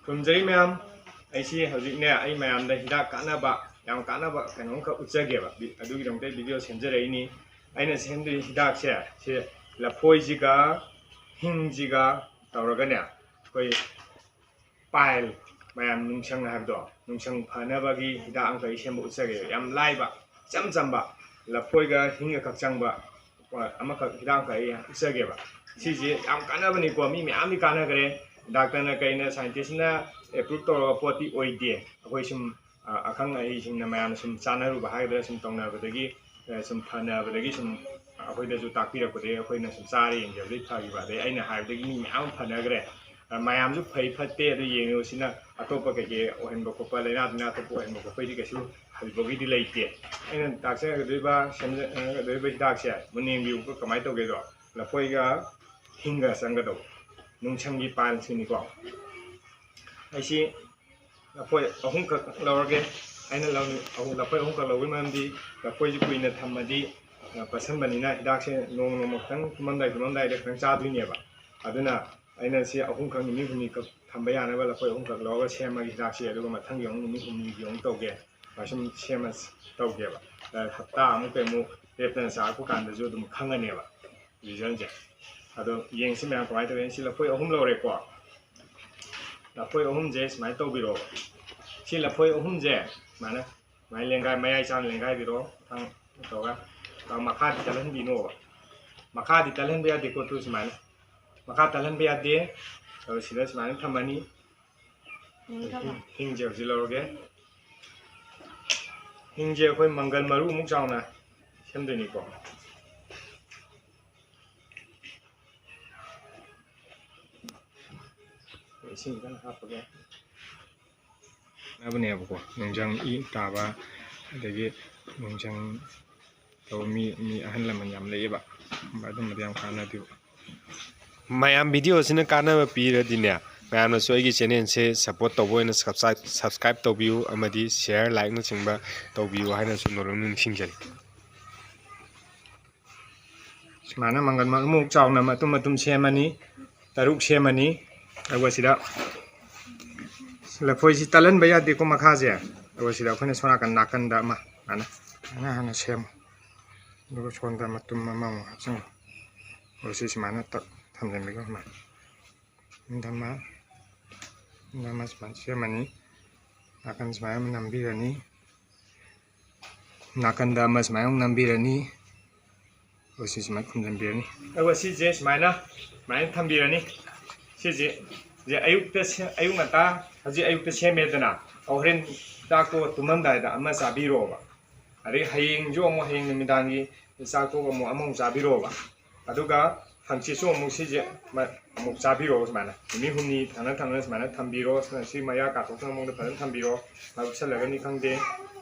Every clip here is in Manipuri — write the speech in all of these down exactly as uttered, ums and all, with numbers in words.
ꯈꯨꯔꯨꯝꯖꯔꯤ ꯃꯌꯥꯝ꯫ ꯑꯩꯁꯤ ꯍꯧꯖꯤꯛꯅꯦ, ꯑꯩ ꯃꯌꯥꯝꯗ ꯍꯤꯗꯥꯛ ꯀꯥꯟꯅꯕ, ꯌꯥꯝ ꯀꯥꯟꯅꯕ ꯀꯩꯅꯣꯝꯈꯛ ꯎꯠꯆꯒꯦꯕ꯫ ꯕꯤ-, ꯑꯗꯨꯒꯤꯗꯃꯛꯇ video ꯁꯦꯝꯖꯔꯛꯏꯅꯤ꯫ ꯑꯩꯅ ꯁꯦꯝꯗꯣꯏ ꯍꯤꯗꯥꯛꯁꯦ, ꯁꯤ ꯂꯐꯣꯏꯁꯤꯒ ꯍꯤꯡꯁꯤꯒ ꯇꯧꯔꯒꯅꯦ, ꯑꯩꯈꯣꯏ pile, ꯃꯌꯥꯝ ꯅꯨꯡꯁꯪ ꯍꯥꯏꯕꯗꯣ, ꯅꯨꯡꯁꯪ ꯐꯅꯕꯒꯤ ꯍꯤꯗꯥꯛ ꯑꯃꯈꯛ ꯑꯩ ꯁꯦꯝꯕ ꯎꯠꯆꯒꯦ꯫ ꯌꯥꯝ ꯂꯥꯏꯕ, ꯏꯆꯝ ꯆꯝꯕ, ꯂꯐꯣꯏꯒ ꯍꯤꯡꯒ ꯈꯛ ꯆꯪꯕ ꯑꯃꯈꯛ, ꯍꯤꯗꯥꯛ ꯑꯃꯈꯛ ꯑꯩ ꯎꯠꯆꯒꯦꯕ꯫ ꯁꯤꯁꯦ ꯌꯥꯝ ꯀꯥꯟꯅꯕꯅꯤꯀꯣ, ꯃꯤ ꯃꯌꯥꯝꯗꯤ ꯀꯥꯟꯅꯈ꯭ꯔꯦ꯫ Doctorꯅ ꯀꯩꯅ, scientistꯅ approve ꯇꯧꯔꯕ ꯄꯣꯠꯇꯤ ꯑꯣꯏꯗꯦ꯫ ꯑꯩꯈꯣꯏ ꯁꯨꯝ, ꯑ, ꯑꯈꯪ ꯑꯍꯩꯁꯤꯡꯅ ꯃꯌꯥꯝꯅ ꯁꯨꯝ ꯆꯥꯅꯔꯨꯕ ꯍꯥꯏꯒꯗ꯭ꯔꯥ, ꯁꯨꯝ ꯇꯧꯅꯕꯗꯒꯤ, ꯑ, ꯁꯨꯝ ꯐꯅꯕꯗꯒꯤ ꯁꯨꯝ ꯑꯩꯈꯣꯏꯗꯁꯨ ꯇꯥꯛꯄꯤꯔꯛꯄꯗꯒꯤ ꯑꯩꯈꯣꯏꯅ ꯁꯨꯝ ꯆꯥꯔ ꯌꯦꯡꯖꯕꯗꯒꯤ ꯐꯈꯤꯕ꯫ ꯑꯗꯩ ꯑꯩꯅ ꯍꯥꯏꯕꯗꯒꯤ ꯃꯤ ꯃꯌꯥꯝ ꯑꯃ ꯐꯅꯈ꯭ꯔꯦ꯫ ꯑ, ꯃꯌꯥꯝꯁꯨ ꯐꯩ ꯐꯠꯇꯦ ꯑꯗꯨ ꯌꯦꯡꯉꯨ, ꯁꯤꯅ ꯑꯇꯣꯞꯄ ꯀꯩꯀꯩ ꯑꯣꯏꯍꯟꯕ ꯈꯣꯠꯄ, ꯂꯥꯏꯅꯥ ꯇꯤꯟꯅꯥ ꯑꯇꯣꯞꯄ ꯑꯣꯏꯍꯟꯕ ꯈꯣꯠꯄꯒꯤꯗꯤ ꯀꯩꯁꯨ ꯍꯧꯖꯤꯛꯐꯥꯎꯒꯤꯗꯤ ꯂꯩꯇꯦ꯫ ꯑꯩꯅ ꯇꯥꯛꯆꯒꯗꯣꯔꯤꯕ, ꯁꯦꯝꯖꯒꯗꯣꯔꯤꯕ ꯍꯤꯗꯥꯛꯁꯦ ꯃꯨꯟꯅ ꯌꯦꯡꯕꯤꯌꯨꯀꯣ꯫ ꯀꯃꯥꯏꯅ ꯇꯧꯒꯦꯗꯣ, ꯂꯐꯣꯏꯒ ꯍꯤꯡꯒ ꯆꯪꯒꯗꯧꯕ ꯅꯨꯡꯁꯪꯒꯤ pileꯁꯤꯅꯤꯀꯣ꯫ ꯑꯩꯁꯤ ꯂꯐꯣꯏ ꯑꯍꯨꯝꯈꯛ ꯂꯧꯔꯒꯦ꯫ ꯑꯩꯅ ꯂꯧꯅꯤ-, ꯑꯍꯨꯝ, ꯂꯐꯣꯏ ꯑꯍꯨꯝꯈꯛ ꯂꯧꯕꯒꯤ ꯃꯔꯝꯗꯤ ꯂꯐꯣꯏꯁꯤ ꯀꯨꯏꯅ ꯊꯝꯃꯗꯤ, ꯑ, ꯄꯠꯁꯟꯕꯅꯤꯅ ꯍꯤꯗꯥꯛꯁꯦ ꯅꯣꯡꯃ ꯅꯣꯡꯃ ꯈꯤꯇꯪ ꯇꯨꯝꯃꯝꯗꯥꯏ, ꯇꯨꯝꯃꯝꯗꯥꯏꯗ ꯈꯤꯇꯪ ꯆꯥꯗꯣꯏꯅꯦꯕ꯫ ꯑꯗꯨꯅ ꯑꯩꯅ ꯁꯤ ꯑꯍꯨꯝꯈꯛ, ꯅꯨꯃꯤꯠ ꯍꯨꯝꯅꯤꯈꯛ ꯊꯝꯕ ꯌꯥꯅꯕ ꯂꯐꯣꯏ ꯑꯍꯨꯝꯈꯛ ꯂꯧꯔꯒ ꯁꯦꯝꯃꯒꯦ ꯍꯤꯗꯥꯛꯁꯦ꯫ ꯑꯗꯨꯒ ꯃꯊꯪꯒꯤ ꯑꯃꯨꯛ ꯅꯨꯃꯤꯠ ꯍꯨꯝꯅꯤꯒꯤ ꯑꯃꯨꯛ ꯇꯧꯒꯦ꯫ ꯁꯨꯝ ꯁꯦꯝꯃ ꯇꯧꯒꯦꯕ꯫ ꯑ, ꯍꯞꯇꯥ ꯑꯃꯨꯛ ꯀꯩꯃꯨꯛ ꯂꯦꯞꯇꯅ ꯆꯥꯔꯛꯄ ꯀꯥꯟꯗꯁꯨ ꯑꯗꯨꯝ ꯈꯪꯉꯅꯦꯕ resultꯁꯦ꯫ ꯑꯗꯣ ꯌꯦꯡꯁꯤ ꯃꯌꯥꯝ ꯀꯃꯥꯏꯅ ꯇꯧꯋꯤ꯫ ꯁꯤ ꯂꯐꯣꯏ ꯑꯍꯨꯝ ꯂꯧꯔꯦꯀꯣ꯫ ꯂꯐꯣꯏ ꯑꯍꯨꯝꯁꯦ ꯁꯨꯃꯥꯏꯅ ꯇꯧꯕꯤꯔꯣ꯫ ꯁꯤ ꯂꯐꯣꯏ ꯑꯍꯨꯝꯁꯦ ꯁꯨꯃꯥꯏꯅ, ꯁꯨꯃꯥꯏꯅ ꯂꯦꯡꯒꯥꯏ, ꯃꯌꯥꯏ ꯆꯥꯅ ꯂꯦꯡꯒꯥꯏꯕꯤꯔꯣ꯫ ꯃꯊꯪ ꯇꯧꯔꯒ, ꯑꯗꯨꯒ ꯃꯈꯥꯗꯤ ꯇꯠꯍꯟꯕꯤꯅꯣꯕ꯫ ꯃꯈꯥꯗꯤ ꯇꯠꯍꯟꯕ ꯌꯥꯗꯦꯀꯣ꯫ ꯇꯨ ꯁꯨꯃꯥꯏꯅ ꯃꯈꯥ ꯇꯠꯍꯟꯕ ꯌꯥꯗꯦ꯫ ꯑꯗꯣ ꯁꯤꯗ ꯁꯨꯃꯥꯏꯅ ꯊꯝꯃꯅꯤ꯫ ꯍꯤꯡꯁꯦ ꯍꯧꯖꯤꯛ ꯂꯧꯔꯒꯦ꯫ ꯍꯤꯡꯁꯦ ꯑꯩꯈꯣꯏ ꯃꯪꯒꯜ ꯃꯔꯨꯃꯨꯛ ꯆꯥꯎꯅ ꯁꯦꯝꯗꯣꯏꯅꯤꯀꯣ꯫ ꯏꯁꯤꯡ ꯈꯤꯇꯪ ꯍꯥꯞꯄꯒꯦ꯫ ꯀꯥꯟꯅꯕꯅꯦꯕꯀꯣ, ꯅꯨꯡꯖꯪ ꯏ ꯇꯥꯕ, ꯑꯗꯒꯤ ꯅꯨꯡꯖꯪ ꯇꯧꯕ ꯃꯤ, ꯃꯤ ꯑꯍꯜ ꯂꯃꯟ ꯌꯥꯝ ꯂꯩꯌꯦꯕ, ꯑꯗꯨꯝꯕꯗꯤ ꯌꯥꯝ ꯀꯥꯟꯅꯗꯦꯕ꯫ ꯃꯌꯥꯝ videoꯁꯤꯅ ꯀꯥꯟꯅꯕ ꯄꯤꯔꯗꯤꯅꯦ, ꯃꯌꯥꯝꯅꯁꯨ ꯑꯩꯒꯤ channelꯁꯦ support ꯇꯧꯕ ꯑꯣꯏꯅ subscribe, subscribe ꯇꯧꯕꯤꯌꯨ ꯑꯃꯗꯤ share, likeꯅꯆꯤꯡꯕ ꯇꯧꯕꯤꯌꯨ ꯍꯥꯏꯅꯁꯨ ꯅꯣꯂꯨꯝꯅ ꯅꯤꯡꯁꯤꯡꯖꯔꯤ꯫ ꯁꯨꯃꯥꯏꯅ ꯃꯪꯒꯟ ꯃꯔꯨꯃꯨꯛ ꯆꯥꯎꯅ ꯃꯇꯨꯝ ꯃꯇꯨꯝ ꯁꯦꯝꯃꯅꯤ, ꯇꯔꯨꯛ ꯁꯦꯝꯃꯅꯤ꯫ ꯑꯗꯨꯒ ꯁꯤꯗ ꯂꯐꯣꯏꯁꯤ ꯇꯠꯍꯟꯕ ꯌꯥꯗꯦꯀꯣ ꯃꯈꯥꯁꯦ꯫ ꯑꯗꯨꯒ ꯁꯤꯗ ꯑꯩꯈꯣꯏꯅ ꯁꯣꯝ ꯅꯥꯀꯟ, ꯅꯥꯀꯟꯗ ꯑꯃ ꯁꯨꯃꯥꯏꯅ ꯍꯥꯟꯅ, ꯍꯥꯟꯅ ꯁꯦꯝꯃꯣ꯫ ꯑꯗꯨꯒ ꯁꯣꯝꯗ ꯃꯇꯨꯝ ꯑꯃꯃꯨꯛ ꯍꯥꯞꯆꯤꯟꯈꯣ꯫ ꯑꯗꯨꯒ ꯁꯤ ꯁꯨꯃꯥꯏꯅ ꯇꯛ ꯊꯝꯖꯤꯟꯕꯤꯈꯣ ꯁꯨꯃꯥꯏꯅ꯫ ꯁꯣꯝꯗ ꯑꯃ, ꯁꯣꯝꯗ ꯑꯃ ꯁꯨꯃꯥꯏꯅ ꯁꯦꯝꯃꯅꯤ꯫ ꯅꯥꯀꯟ ꯁꯨꯃꯥꯏꯅ ꯑꯃ ꯅꯝꯕꯤꯔꯅꯤ꯫ ꯅꯥꯀꯟꯗ ꯑꯃ ꯁꯨꯃꯥꯏꯅ ꯑꯃꯨꯛ ꯅꯝꯕꯤꯔꯅꯤ꯫ ꯑꯗꯨꯒ ꯁꯤ ꯁꯨꯃꯥꯏꯅ ꯈꯨꯝꯖꯤꯟꯕꯤꯔꯅꯤ꯫ ꯑꯗꯨꯒ ꯁꯤꯁꯦ ꯁꯨꯃꯥꯏꯅ, ꯁꯨꯃꯥꯏꯅ ꯊꯝꯕꯤꯔꯅꯤ꯫ ꯁꯤꯁꯦ, ꯁꯤꯁꯦ ꯑꯌꯨꯛꯇ ꯁꯦ-, ꯑꯌꯨꯛ ꯉꯟꯇꯥ, ꯍꯧꯖꯤꯛ ꯑꯌꯨꯛꯇ ꯁꯦꯝꯃꯦꯗꯅ, ꯑꯗꯣ ꯍꯣꯔꯦꯟ ꯆꯥꯛꯇꯣ ꯇꯨꯝꯃꯝꯗꯥꯏꯗ ꯑꯃ ꯆꯥꯕꯤꯔꯣꯕ꯫ ꯑꯗꯩ ꯍꯌꯦꯡꯁꯨ ꯑꯃꯨꯛ, ꯍꯌꯦꯡ ꯅꯨꯃꯤꯗꯥꯡꯒꯤ ꯆꯥꯛꯇꯣ ꯑꯃꯨꯛ, ꯑꯃꯃꯨꯛ ꯆꯥꯕꯤꯔꯣꯕ꯫ ꯑꯗꯨꯒ ꯍꯪꯆꯤꯠꯁꯨ ꯑꯃꯨꯛ ꯁꯤꯁꯦ ꯃ-, ꯑꯃꯨꯛ ꯆꯥꯕꯤꯔꯣ ꯁꯨꯃꯥꯏꯅ꯫ ꯅꯨꯃꯤꯠ ꯍꯨꯝꯅꯤ ꯊꯪꯅ ꯊꯪꯅ ꯁꯨꯃꯥꯏꯅ ꯊꯝꯕꯤꯔꯣ꯫ ꯁꯤ ꯃꯌꯥ ꯀꯥꯊꯣꯛꯇꯅ ꯃꯑꯣꯡꯗ ꯐꯖꯅ ꯊꯝꯕꯤꯔꯣ꯫ ꯃꯍꯤꯛ ꯆꯠꯂꯒꯅꯤ ꯈꯪꯗꯦ,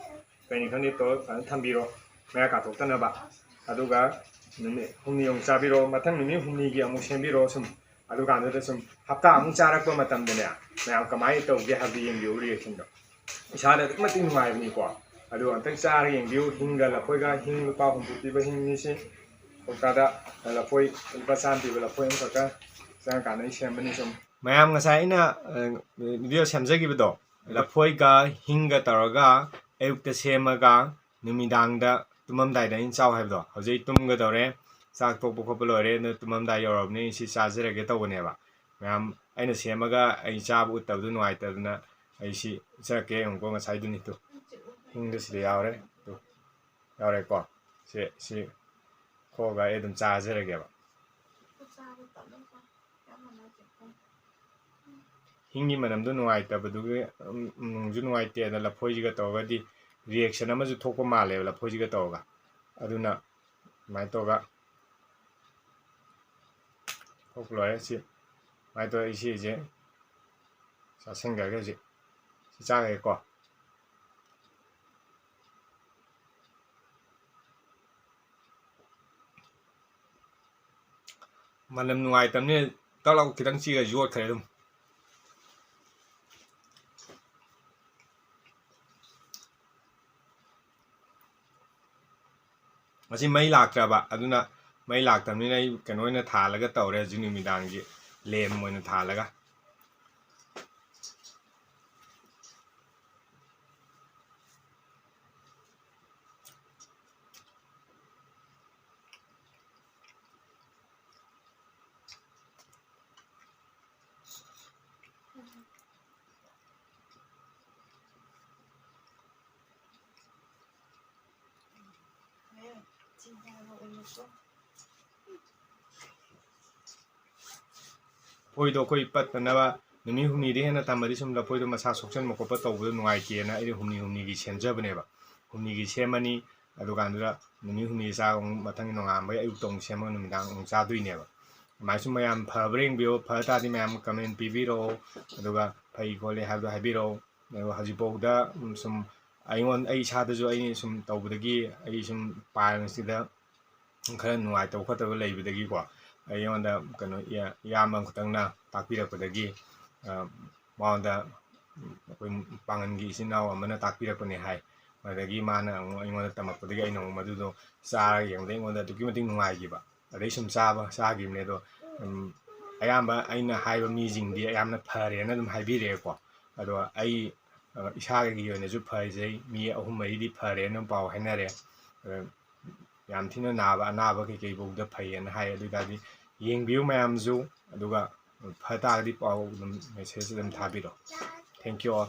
ꯀꯩꯅꯤ ꯈꯪꯗꯦ ꯇꯧꯔ ꯐꯖꯅ ꯊꯝꯕꯤꯔꯣ, ꯃꯌꯥ ꯀꯥꯊꯣꯛꯇꯅꯕ꯫ ꯑꯗꯨꯒ ꯅꯨꯃꯤꯠ ꯍꯨꯝꯅꯤ ꯑꯃꯨꯛ ꯆꯥꯕꯤꯔꯣ, ꯃꯊꯪ ꯅꯨꯃꯤꯠ ꯍꯨꯝꯅꯤꯒꯤ ꯑꯃꯨꯛ ꯁꯦꯝꯕꯤꯔꯣ꯫ ꯁꯨꯝ ꯑꯗꯨꯀꯥꯟꯗꯨꯗ ꯁꯨꯝ ꯍꯞꯇꯥ ꯑꯃꯨꯛ ꯆꯥꯔꯛꯄ ꯃꯇꯝꯗꯅꯦ, ꯃꯌꯥꯝ ꯀꯃꯥꯏꯅ ꯇꯧꯒꯦ ꯍꯥꯏꯕꯗꯨ ꯌꯦꯡꯕꯤꯌꯨ, ꯔꯤꯌꯦꯛꯁꯟꯗꯣ꯫ ꯏꯁꯥꯗ ꯑꯗꯨꯛꯀꯤ ꯃꯇꯤꯛ ꯅꯨꯡꯉꯥꯏꯕꯅꯤꯀꯣ꯫ ꯑꯗꯨ ꯑꯝꯇꯪ ꯆꯥꯔꯒ ꯌꯦꯡꯕꯤꯌꯨ꯫ ꯍꯤꯡꯒ ꯂꯐꯣꯏꯒ, ꯍꯤꯡ ꯂꯨꯄꯥ ꯍꯨꯝꯐꯨ ꯄꯤꯕ ꯍꯤꯡꯅꯤ ꯁꯤ꯫ ꯀꯧꯇꯥꯗ ꯂꯐꯣꯏ ꯂꯨꯄꯥ ꯆꯥꯝꯃ ꯄꯤꯕ ꯂꯐꯣꯏ ꯑꯃꯈꯛꯀ ꯆꯪꯉꯀꯥꯟꯗ ꯑꯩ ꯁꯦꯝꯕꯅꯤ ꯁꯨꯝ꯫ ꯃꯌꯥꯝ ꯉꯁꯥꯏ ꯑꯩꯅ, ꯑ, ꯚꯤꯗꯤꯑꯣ ꯁꯦꯝꯖꯈꯤꯕꯗꯣ, ꯂꯐꯣꯏꯒ ꯍꯤꯡꯒ ꯇꯧꯔꯒ ꯑꯌꯨꯛꯇ ꯁꯦꯝꯃꯒ ꯅꯨꯃꯤꯗꯥꯡꯗ ꯇꯨꯝꯃꯝꯗꯥꯏꯗ ꯑꯩꯅ ꯆꯥꯎ ꯍꯥꯏꯕꯗꯣ, ꯍꯧꯖꯤꯛ ꯑꯩ ꯇꯨꯝꯒꯗꯧꯔꯦ, ꯆꯥꯛ ꯇꯣꯛꯄ ꯈꯣꯠꯄ ꯂꯣꯏꯔꯦ, ꯑꯗꯨ ꯇꯨꯝꯃꯝꯗꯥꯏ ꯌꯧꯔꯕꯅꯤ, ꯁꯤ ꯆꯥꯖꯔꯒꯦ ꯇꯧꯕꯅꯦꯕ꯫ ꯃꯌꯥꯝ, ꯑꯩꯅ ꯁꯦꯝꯃꯒ ꯑꯩ ꯆꯥꯕ ꯎꯠꯇꯕꯗꯨ ꯅꯨꯡꯉꯥꯏꯇꯗꯅ ꯑꯩ ꯁꯤ ꯎꯠꯆꯔꯛꯀꯦ꯫ ꯌꯦꯡꯉꯨꯀꯣ, ꯉꯁꯥꯏꯗꯨꯅꯤ꯫ ꯇꯨ, ꯍꯤꯡꯗ ꯁꯤꯗ ꯌꯥꯎꯔꯦ꯫ ꯇꯨ, ꯌꯥꯎꯔꯦꯀꯣ꯫ ꯁꯤ, ꯁꯤ ꯈꯣꯛꯑꯒ ꯑꯩ ꯑꯗꯨꯝ ꯆꯥꯖꯔꯒꯦꯕ꯫ ꯍꯤꯡꯒꯤ ꯃꯅꯝꯗꯣ ꯅꯨꯡꯉꯥꯏꯇꯕꯗꯨꯒꯤ, ꯎꯝ, ꯅꯨꯡꯁꯨ ꯅꯨꯡꯉꯥꯏꯇꯦ꯫ ꯑꯗ ꯂꯐꯣꯏꯁꯤꯒ ꯇꯧꯔꯒꯗꯤ ꯔꯤꯌꯦꯛꯁꯟ ꯑꯃꯁꯨ ꯊꯣꯛꯄ ꯃꯥꯜꯂꯦꯕ, ꯂꯐꯣꯏꯁꯤꯒ ꯇꯧꯔꯒ꯫ ꯑꯗꯨꯅ ꯑꯗꯨꯃꯥꯏꯅ ꯇꯧꯔꯒ ꯊꯣꯛꯄ ꯂꯣꯏꯔꯦ꯫ ꯁꯤ ꯑꯗꯨꯃꯥꯏꯅ ꯇꯧꯔꯒ ꯑꯩ ꯁꯤꯁꯦ ꯆꯥꯁꯤꯟꯈ꯭ꯔꯒꯦ ꯍꯧꯖꯤꯛ꯫ ꯁꯤ ꯆꯥꯈ꯭ꯔꯒꯦꯀꯣ꯫ ꯃꯅꯝ ꯅꯨꯡꯉꯥꯏꯇꯕꯅꯤꯅ ꯇꯛ ꯂꯥꯎ ꯈꯤꯇꯪ ꯆꯤꯛꯑ ꯌꯣꯠꯈ꯭ꯔꯦ ꯑꯗꯨꯝ꯫ ꯉꯁꯤ ꯃꯩ ꯂꯥꯛꯇ꯭ꯔꯕ, ꯑꯗꯨꯅ ꯃꯩ ꯂꯥꯛꯇꯕꯅꯤꯅ ꯑꯩ ꯀꯩꯅꯣ ꯑꯣꯏꯅ ꯊꯥꯜꯂꯒ ꯇꯧꯔꯦ ꯍꯧꯖꯤꯛ ꯅꯨꯃꯤꯗꯥꯡꯒꯤ, ꯂꯦꯝ ꯑꯣꯏꯅ ꯊꯥꯜꯂꯒ꯫ ꯂꯐꯣꯏꯗꯣ ꯑꯩꯈꯣꯏ ꯄꯠꯇꯅꯕ ꯅꯨꯃꯤꯠ ꯍꯨꯝꯅꯤꯗꯤ ꯍꯦꯟꯅ ꯊꯝꯃꯗꯤ ꯁꯨꯝ ꯂꯐꯣꯏꯗꯣ ꯃꯁꯥ ꯁꯣꯛꯆꯟꯕ ꯈꯣꯠꯄ ꯇꯧꯕꯗꯣ ꯅꯨꯡꯉꯥꯏꯇꯦꯅ ꯑꯩꯅ ꯍꯨꯝꯅꯤ ꯍꯨꯝꯅꯤꯒꯤ ꯁꯦꯝꯖꯕꯅꯦꯕ꯫ ꯍꯨꯝꯅꯤꯒꯤ ꯁꯦꯝꯃꯅꯤ, ꯑꯗꯨꯀꯥꯟꯗꯨꯗ ꯅꯨꯃꯤꯠ ꯍꯨꯝꯅꯤ ꯆꯥ ꯑꯃꯨꯛ ꯃꯊꯪꯒꯤ ꯅꯣꯡꯉꯥꯟꯕꯒꯤ ꯑꯌꯨꯛꯇ ꯑꯃꯨꯛ ꯁꯦꯝꯃꯒ ꯅꯨꯃꯤꯗꯥꯡ ꯑꯃꯨꯛ ꯆꯥꯗꯣꯏꯅꯦꯕ꯫ ꯑꯗꯨꯃꯥꯏꯅ ꯁꯨꯝ ꯃꯌꯥꯝ ꯐꯕ꯭ꯔꯥ ꯌꯦꯡꯕꯤꯌꯣ꯫ ꯐ ꯇꯥꯔꯗꯤ ꯃꯌꯥꯝ comment ꯄꯤꯕꯤꯔꯛꯑꯣ, ꯑꯗꯨꯒ ꯐꯩ ꯈꯣꯠꯂꯤ ꯍꯥꯏꯕꯗꯣ ꯍꯥꯏꯕꯤꯔꯛꯑꯣ꯫ ꯑꯗꯨꯒ ꯍꯧꯖꯤꯛꯐꯥꯎꯗ, ꯎꯝ, ꯁꯨꯝ ꯑꯩꯉꯣꯟ-, ꯑꯩ ꯏꯁꯥꯗꯁꯨ ꯑꯩꯅ ꯁꯨꯝ ꯇꯧꯕꯗꯒꯤ ꯑꯩ ꯁꯨꯝ ꯄꯥꯟꯁꯤꯗ ꯈꯔ ꯅꯨꯡꯉꯥꯏꯇꯕ ꯈꯣꯠꯇꯕ ꯂꯩꯕꯗꯒꯤꯀꯣ, ꯑꯩꯉꯣꯟꯗ ꯀꯩꯅꯣ, ꯏꯌꯥ-, ꯏꯌꯥꯝꯕ ꯑꯃꯈꯛꯇꯪꯅ ꯇꯥꯛꯄꯤꯔꯛꯄꯗꯒꯤ, ꯑ, ꯃꯉꯣꯟꯗ, ꯎꯝ, ꯑꯩꯈꯣꯏ ꯄꯥꯡꯒꯟꯒꯤ ꯏꯆꯤꯟ ꯏꯅꯥꯎ ꯑꯃꯅ ꯇꯥꯛꯄꯤꯔꯛꯄꯅꯦ ꯍꯥꯏ꯫ ꯑꯗꯒꯤ ꯃꯥꯅ ꯑꯃꯨꯛ ꯑꯩꯉꯣꯟꯗ ꯇꯝꯃꯛꯄꯗꯒꯤ ꯑꯩꯅ ꯑꯃꯨꯛ ꯃꯗꯨꯗꯣ ꯆꯥꯔꯒ ꯌꯦꯡꯕꯗ ꯑꯩꯉꯣꯟꯗ ꯑꯗꯨꯛꯀꯤ ꯃꯇꯤꯛ ꯅꯨꯡꯉꯥꯏꯈꯤꯕ꯫ ꯑꯗꯩ ꯁꯨꯝ ꯆꯥꯕ, ꯆꯥꯈꯤꯕꯅꯦ꯫ ꯑꯗꯣ, ꯎꯝ, ꯑꯌꯥꯝꯕ ꯑꯩꯅ ꯍꯥꯏꯕ ꯃꯤꯁꯤꯡꯗꯤ ꯑꯌꯥꯝꯕꯅ ꯐꯔꯦꯅ ꯑꯗꯨꯝ ꯍꯥꯏꯕꯤꯔꯛꯑꯦꯀꯣ꯫ ꯑꯗꯣ ꯑꯩ, ꯑ, ꯏꯁꯥꯒꯤ ꯑꯣꯏꯅꯁꯨ ꯐꯖꯩ, ꯃꯤ ꯑꯍꯨꯝ ꯃꯔꯤꯗꯤ ꯐꯔꯦꯅ ꯑꯗꯨꯝ ꯄꯥꯎ ꯍꯥꯏꯅꯔꯦ꯫ ꯑꯗ ꯌꯥꯝ ꯊꯤꯅ ꯅꯥꯕ ꯑꯅꯥꯕ ꯀꯩꯀꯩꯐꯥꯎꯗ ꯐꯩꯌꯦꯅ ꯍꯥꯏ꯫ ꯑꯗꯨ ꯑꯣꯏ ꯇꯥꯔꯗꯤ ꯌꯦꯡꯕꯤꯌꯨ ꯃꯌꯥꯝꯁꯨ, ꯑꯗꯨꯒ ꯐ ꯇꯥꯔꯒꯗꯤ ꯄꯥꯎ ꯑꯗꯨꯝ message ꯑꯗꯨꯝ ꯊꯥꯕꯤꯔꯣ꯫ Thank you all.